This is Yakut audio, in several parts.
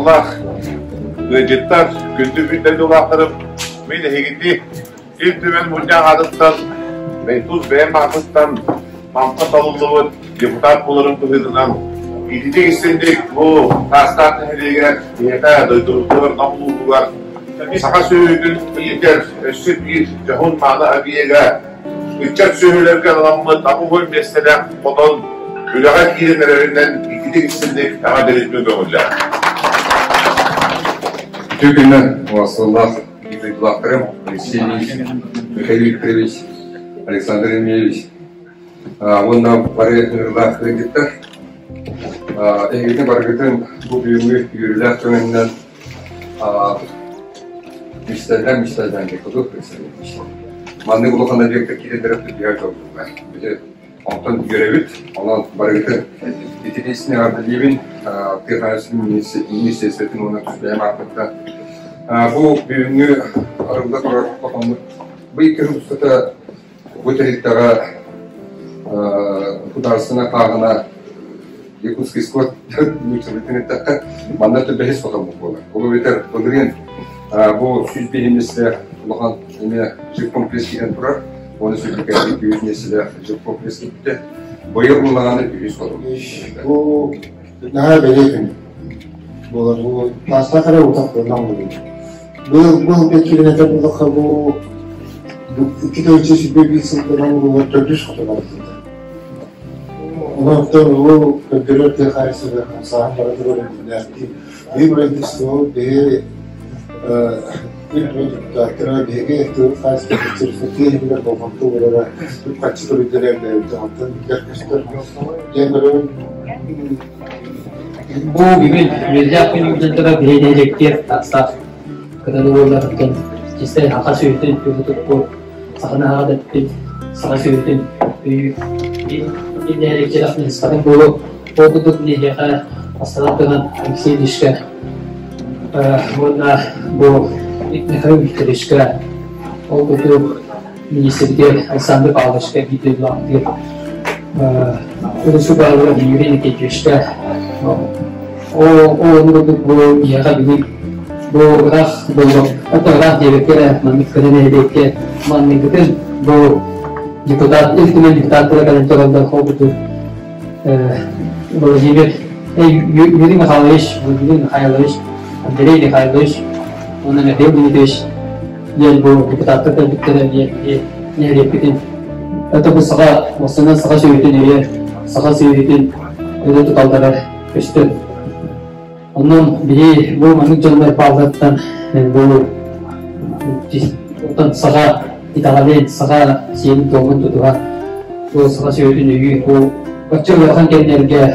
Убаастабыллаах ыалдьыттар, күндү биир дойдулаахтарым, мин эһигини Ил Түмэн мунньах аатыттан, тус бэйэм аатыттан Намтан талыллыбыт депутат буоларым быһыытынан ититик истинник бу Таастаах нэһилиэгэр биһиэхэ дойдубутугар Нам улууһугар саха сүөһүтүн иитэр өссө биир дьоһун мааны объега ыччат сүөһүлэргэ аналаммыт 80 миэстэлээх хотон үлэҕэ киирэн эрэринэн ититик истинник эҕэрдэлиирбин көҥүллээх. Үтүө күнүнэн убаастабыллаах дойдулаахтарым Алексей Ильич, Михаил Викторович, Александр Ильич уонна бары ыҥырыылаах ыалдьыттар. Эһигини барыгытын бу бүгүҥҥү үөрүүлээх түгэнинэн мечтайдаан мечтайдаан курдук маннык улахан объекта киирэн эрэр дьоллуулар. Онтон үөрэбит, онон барыгытын итини эҕэрдэлиибин тыа хаһаайыстыбатын министиэристибэтин уонна тус бэйэм ааппыттан. Бу бүгүҥҥү арылла турар хотоммут бу икки сыл устата бу тэрилтэҕэ судаарыстыбаннай хааһына Якутский скот нууччалыытын эттэххэ, манна бэһис хотоммут буолар. Ол эбэтэр былырыын бу 105 миэстэлээх улахан эмиэ жилкомплекс киирэн турар. Уонна сүрдүкээбит үһүс миэстэлээх жилкомплекс киирбитэ. Быйыл ыллаҕаны үһүс хотом. Бу наһаа бэлиэ күн буолар. Бу таастаах эрэ утах буолан буолуо. Быйыл бу киирэн этэр буоллахха бу 2 сүүрбэ биир сылынан буолар төрдүс хотон арыллыбыта. Онон бу көрдөрөр тыа хаһаайыстыбатыгар хамсааһын бара турар өйдөбүллээхтии. Биһиги правительство биһи Ил Түмэн депутаттара биһиги тыа хаһаайыстыбатын тыа иһигэр болҕомто уурара үп-харчы көрүллэрэ элбээбитэ онтон биллэр-көстөр диэн көрөбүн. Бу бүгүн үөрдээх күн ыытыллара биһиги нэһилиэктиэр таастаах кытары уолларыттан чистай саха сүөһүтүн туппут саханы аҕа дэппит саха сүөһүтүн өйүүр биир нэһилиэкчилэх ньыскатын буолуо ол курдук нэһиэхэ бастатан туран Алексей Ильичка уонна бу Михаил Викторовичка ол курдук министрдэр Александр Павловичка биир дойдулаахтыыр Өрөспүүбүлүкэ Юрий Никитичка ол ол курдук бу биһиэхэ бүгүн бу ыраах буолуох это ыраах диэбэккэ эрэ маннык көнө нэһилиэккэ манныгытын бу депутат Ил Түмэн депутаттара кэлэн тураллар ол курдук Владимир Юрий Михайлович Владимир Михайлович Андрей Михайлович уонна Михаил Дмитриевич диэн бу депутаттар кэлбиттэрэ диэн нэһилиэкпитин это бу саха бастынан саха сүөһүтүн өйө саха сүөһүтүн өрө туталлара көстөр. Онон биһи бу маннык дьоннор баалларыттан бу оттон саха итэҕэлин, саха сиэрин-туомун тутуһан бу саха сүөһүтүн өйүү бу бачча ыарахан кэмнэргэ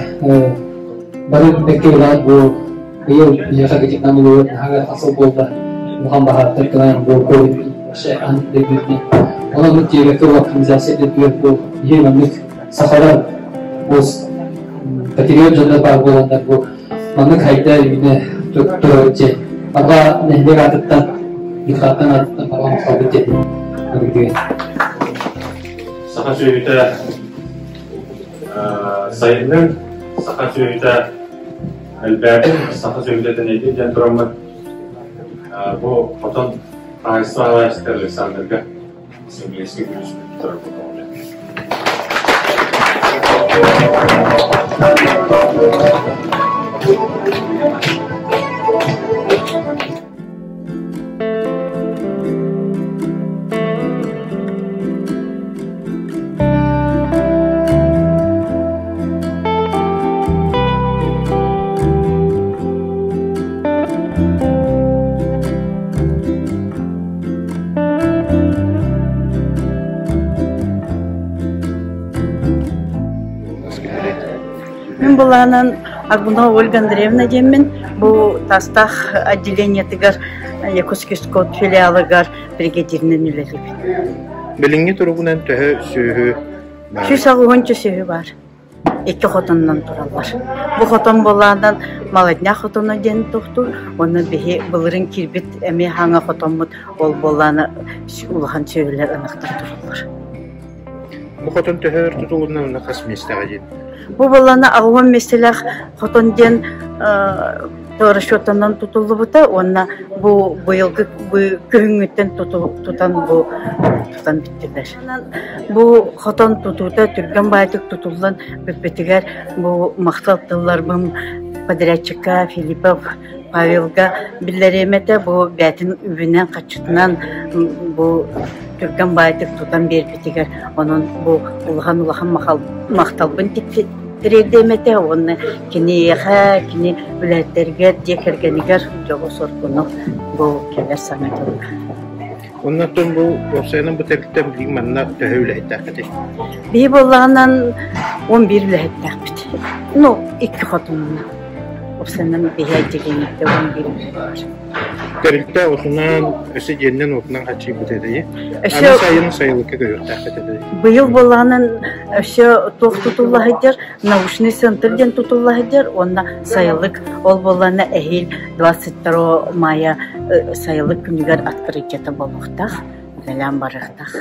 бары бэккэ үлэҕит бу быйыл биһиэхэ Вьетнам улууһугар наһаа ыарахан сыл буолла улахан баһаартар кылаан бу ковид вообще ан дөйбүтүнэн онон бу тиэбэккэ вакцинация дөйбүт бу биһи маннык сахалар бу патриот дьоннор баар буоланнар бу маннык хайда үүнэ турар дьэ аба нэһилиэк аатыттан депутаттан аатыттан баран махталбыт диэн көрүдүө Саха сүөһүтэ сайыннын, саха сүөһүтэ элбээтин, саха сүөһүтэ тэнийдин диэн тураммыт бу хотон хаһаайыстыба салайааччыта Александрга Сэмиэскэ күлүспүт турар Мин былаанан Аргунова Ольга Андреевна диэммин бу Тастаах отделениетыгар Якутский скот филиалыгар бригадиринэн үлэлиибин. Билиҥҥи туругунан төһө сүөһү баар? 160 сүөһү баар. Икки хотонунан тураллар. Бу хотон былаанан Молодняк хотоно диэн тохтуур. Уонна биһи былырын киирбит эмиэ хаҥа хотоммут ол буоллаана улахан сүөһүлэр ынахтар тураллар. Бу хотон төһө өр тутулунна уонна хас миэстэҕэ диэн? Бу буоллаана 80 миэстэлээх хотон диэн. Расчетанан тутуллубута уонна бу быйылгы күһүҥҥүттэн тутан бу тутан бүттүлэр. Бу хотон тутуута түргэн баайдык тутуллан бүппүтүгэр бу махтал тылларбын подрядчикка Филиппов Павелга биллэриэм этэ. Бу бэйэтин үбүнэн-харчытынан бу түргэн баайдык тутан биэрбитигэр онон бу улахан-улахан махталбын тириэрдиэм этэ уонна киниэхэ, кини үлэһиттэригэр, дьиэ кэргэнигэр дьолу-соргуну бу кэлэр саҥа дьылга. Оннуттан бу уопсайынан бу тэрилтэ билигин манна төһө үлэһиттээххитий? Биһи буоллаҕынан 11 үлэһиттээхпит. Ну, икки хотунна. Уопсайынан биһи отделениетэ 11 үлэһит бар. Тэрилтэ отунан, өссө дьиэннэн-уотунан хаччыйбыт этэй. Аны сайын сайылыкка көһүөхтээххит этэй. Быйыл буоллаҕынан өссө туох тутулла сылдьар, научный центр диэн тутулла сылдьар уонна сайылык ол буоллаҕына эһиил 22 мая сайылык күнүгэр открытиета буолуохтаах, үлэлээн барыахтаах.